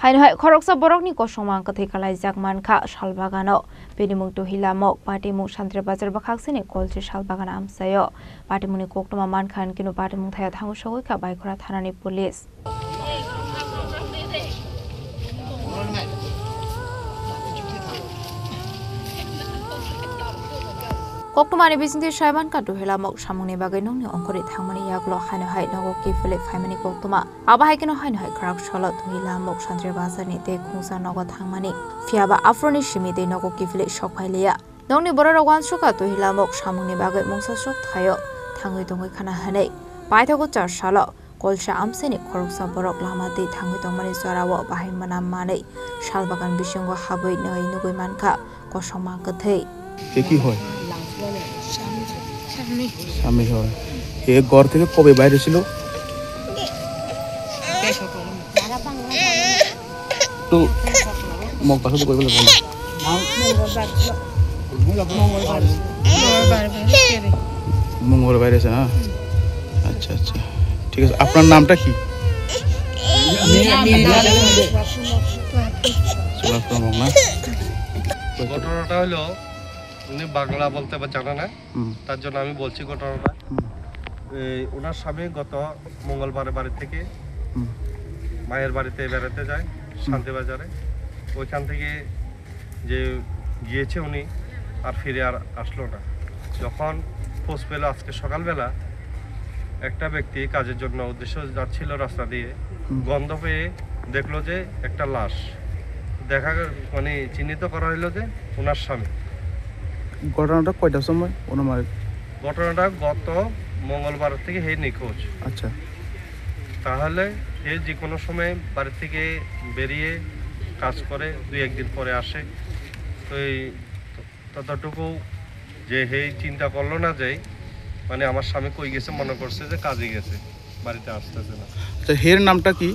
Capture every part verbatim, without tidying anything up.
Haino hai khoroksa borokni kosongma kwthwi kalaijak mankha Salbagano. Bini mung Tuhilamok, patimung Santri Bazar bwkhaksini Kolchi Salbagan amchaio. Patimungni koktwma mankha hinkhe patimung thaio thangwi sogwi kha Baikora thanani police. Koktwmani bisingtwi saimankha Tuhilamok samungni bagwi nokni ongkhorwi thangmani yagulo haino hai nogo kiphilwi phaimani koktwma. Abo hai kheno haino hai khoroksa salo Tuhilamok Santri Bazarni tei khungsa nogo thangmani. Phiyaba aphuruni simi tei nogo kiphilwi sokphailiya. Nokni bororok uansukha Tuhilamok samungni bagwi mungsa sok thaio thangwi tongwi khana hwnwi. Paithago char salo Kolsa amchaini khoroksa borok lama twi thangwi tongmani jorao bahai mwnam manwi salbagan bisingo habwi nai nugwi mankha kosongma kwthwi. এ কি হয়? স্বামী। স্বামী হয়। এ ঘর থেকে কবে বাইরে ছিল? একটু মুখ পাশে তো কইবলে বলো। মঙ্গলবার। মঙ্গলবার বাইরে আছে না? আচ্ছা, আচ্ছা, ঠিক আছে। আপনার নামটা কি? সুভাষ প্রমুখ না? ঘটনাটা হলো, উনি বাংলা বলতে বা জানে না, হুম। তার জন্য আমি বলছি ঘটনাটা। হুম। এই ওনার স্বামী গত মঙ্গলবারে বাড়ি থেকে হুম। মায়ের বাড়িতে বেড়াতে যায়, হুম। শান্তিবাজারে। ওইখান থেকে যে গিয়েছে উনি, আর ফিরে আর আসলো না। যখন খোঁজ পেল আজকে সকালবেলা, একটা ব্যক্তি কাজের জন্য উদ্দেশ্য যাচ্ছিল রাস্তা দিয়ে, হুম। গন্ধ পেয়ে দেখলো যে একটা লাশ। দেখা গেল, মানে, চিহ্নিত করা হইলো যে ওনার স্বামী। ঘটনাটা কয়টার সময় অনুমানিক? ঘটনাটা গত মঙ্গলবার থেকে হে নিখোঁজ। আচ্ছা। তাহলে হে যে কোনো সময় বাড়ি থেকে বেরিয়ে কাজ করে, দুই একদিন পরে আসে। তো এই ততটুকু যে হে চিন্তা করলো না যে, মানে, আমার স্বামী কই গেছে, মনে করছে যে কাজে গেছে, বাড়িতে আসতেছে না। আচ্ছা, হের নামটা কি?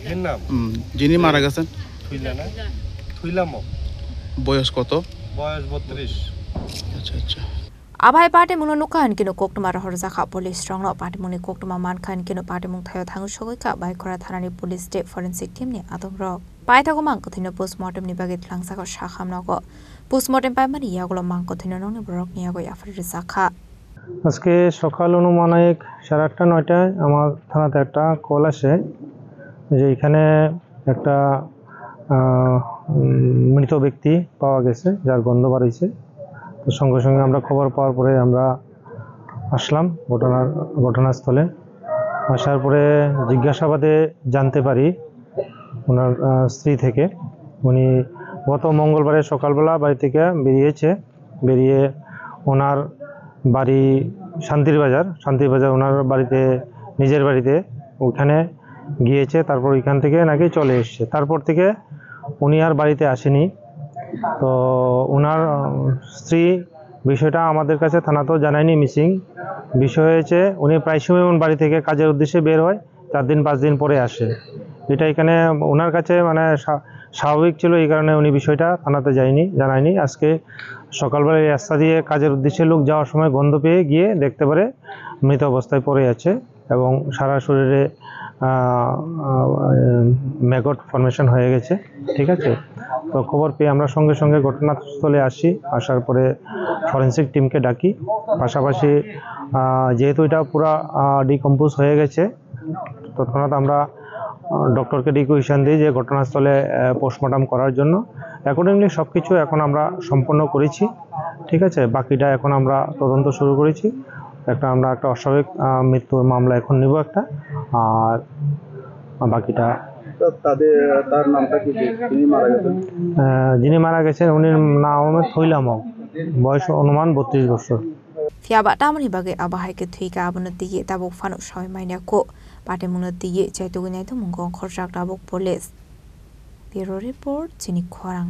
এর নাম? হুম, যিনি মারা গেছেন? থুইলা না? থুইলামক। বয়স কত? বয়স বত্রিশ। আচ্ছা, আচ্ছা। Abai patimungno nukha hinkhe no koktwma rohorjakha police rokno, patimungni koktwma mankha hinkhe no patimung thaio thangwi sogwi kha Baikora thanani police tei forensic team ni adongrok. Paithago mang kwthwino postmortem ni bagwi twlangjago sakham nogo. Postmortem paimani yagulo mang kwthwino nokni borokni yagwi aphuru rwjakha. আজকে সকাল অনুমানিক সাড়ে আটটা নয়টায় আমার থানাতে একটা কল আসে যে এখানে একটা, আহ, উম, মৃত ব্যক্তি পাওয়া গেছে, যার গন্ধ বার হয়েছে। তো সঙ্গে সঙ্গে আমরা খবর পাওয়ার পরে আমরা আসলাম ঘটনার, ঘটনাস্থলে। আসার পরে জিজ্ঞাসাবাদে জানতে পারি ওনার, আহ, স্ত্রী থেকে, উনি গত মঙ্গলবারে সকালবেলা বাড়ি থেকে বেরিয়েছে। বেরিয়ে ওনার বাড়ি শান্তির বাজার, শান্তির বাজার ওনার বাড়িতে, নিজের বাড়িতে ওখানে গিয়েছে, তারপর ওইখান থেকে নাকি চলে এসছে। তারপর থেকে উনি আর বাড়িতে আসেনি। তো ওনার, আহ, স্ত্রী বিষয়টা আমাদের কাছে থানাতেও জানায়নি মিসিং। বিষয় হয়েছে উনি প্রায় সময় ওনার বাড়ি থেকে কাজের উদ্দেশ্যে বের হয়, চার দিন পাঁচ দিন পরে আসে। এটা এখানে ওনার কাছে মানে স্বা-, স্বাভাবিক ছিল, এই কারণে উনি বিষয়টা থানাতে যায়নি, জানায়নি। আজকে সকালবেলা এই রাস্তা দিয়ে কাজের উদ্দেশ্যে লোক যাওয়ার সময় গন্ধ পেয়ে গিয়ে দেখতে পারে মৃত অবস্থায় পড়ে আছে এবং সারা শরীরে, আহ, আহ, ম্যাগট ফর্মেশন হয়ে গেছে, ঠিক আছে? তো খবর পেয়ে আমরা সঙ্গে সঙ্গে ঘটনাস্থলে আসি, আসার পরে ফরেন্সিক টিমকে ডাকি। পাশাপাশি, আহ, যেহেতু এটা পুরা, আহ, ডিকম্পোজ হয়ে গেছে, তৎক্ষণাৎ আমরা, আহ, ডক্টরকে রিকুয়েশন দিই যে ঘটনাস্থলে, আহ, পোস্টমর্টম করার জন্য। অ্যাকর্ডিংলি সব কিছু এখন আমরা সম্পন্ন করেছি, ঠিক আছে? বাকিটা এখন আমরা তদন্ত শুরু করেছি। একটা আমরা একটা অস্বাভাবিক, আহ, মৃত্যুর মামলা এখন নিব একটা, আর বাকিটা তা-, তাদের, তার নামটা কি, যে তিনি মারা গেছেন? আহ, যিনি মারা গেছেন, উনির নাম হলো থইলামক, বয়স অনুমান বত্রিশ বছর। Phiyaba tamoni bagwi abo hai khe thwi kha, abono twiwi tabuk phano sawi manya kho. Patimungno twiwi chaitugwi naitugmung kok khorjak tabuk police. Bureau report, chini khorang.